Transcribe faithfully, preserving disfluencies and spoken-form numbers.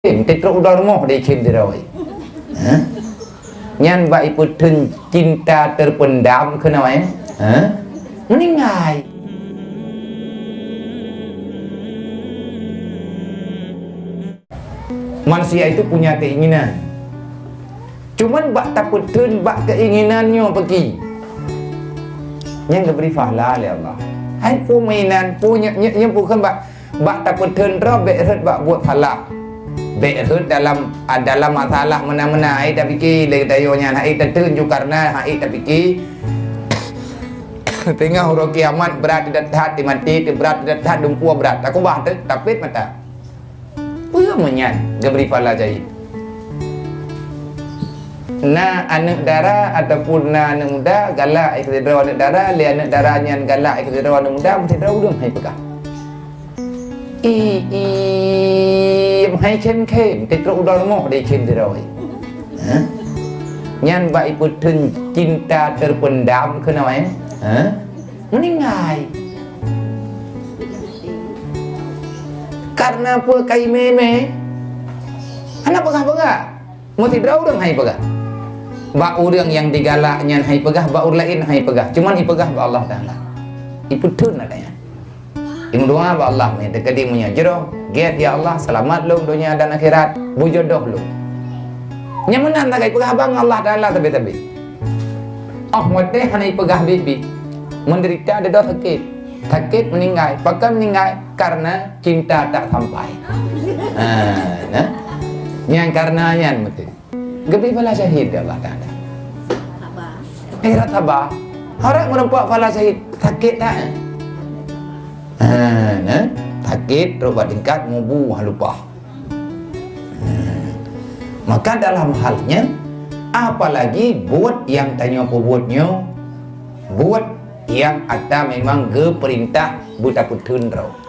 Tem, teutrok u dalam rumoh deh khem sidroe. Hah? Nyan bak ipeutheun cinta terpendam keunoe. Hah? Meuninggai. Manusia itu punya keinginan. Cuman bak tapeutheun bak keinginan nyoe peuki. Nyang geubri pahala lé Allah. Hai peue mainan, peue nyoe, nyoe, nyoe bukan bak Bak tapeutheun droe bék rhot bak buet salah. Bék rhot dalam, dalam masalah meunan-meunan, hai tapike lé geutanyoe nyan, hai tatheun ju karna, hai tapike teungoh uroe kiamat brat that-that, timaté brat that-that, dumpeue brat. Takubah teuk, tapet mata. Peue meunyan geubri pahala jahil? Na aneuëk dara ataupun na aneuëk muda galak keu sidroe aneuëk dara, lé aneuëk dara nyan galak keu sidroe aneuëk muda, meusidroe ureuëng hai peugah. Ih, ih, hai khem-khem, teutrok u dalam rumoh deh khem sidroe. Hah? Nyan bak ipeutheun cinta terpendam keunoe, hah? Meuninggai. Karna peue kai mé-mé? Hana peugah-peugah. Meusidroe ureuëng hai peugah. Bak ureuëng nyang digalak nyan hai peugah, bak ureuëng laén hai peugah. Cuman ipeugah bak Allah Taala. Ipeutheun ata nyan. Imeudoa bak Allah, meunyoe teukeudi meunyoe jroh, gét, "Ya Allah, seulamat lôn donya dan akhirat, beujodoh lôn." Nyang meunan sagai peugah bak Allah Taala sabe-sabe. Oh watée hana ipeugah biet-biet, meudeurita, dudoe, sakét. Sakét meuninggai. Pakon meuninggai? Karna cinta tak sampai. Ha, nah. Nyang karna nyan meuti. Geubri pahala syahid lé Allah Taala. Akhirat haba. Harap meureumpok pahala syahid. Sakét tak? Ha, nah. Sakét trok bak tingkat mubu hana lumpah. Maka dalam hal nyan, apalagi buet nyang tanyoe peubuet nyoe, buet nyang ata memang geupeurintah beutapeutheun droe.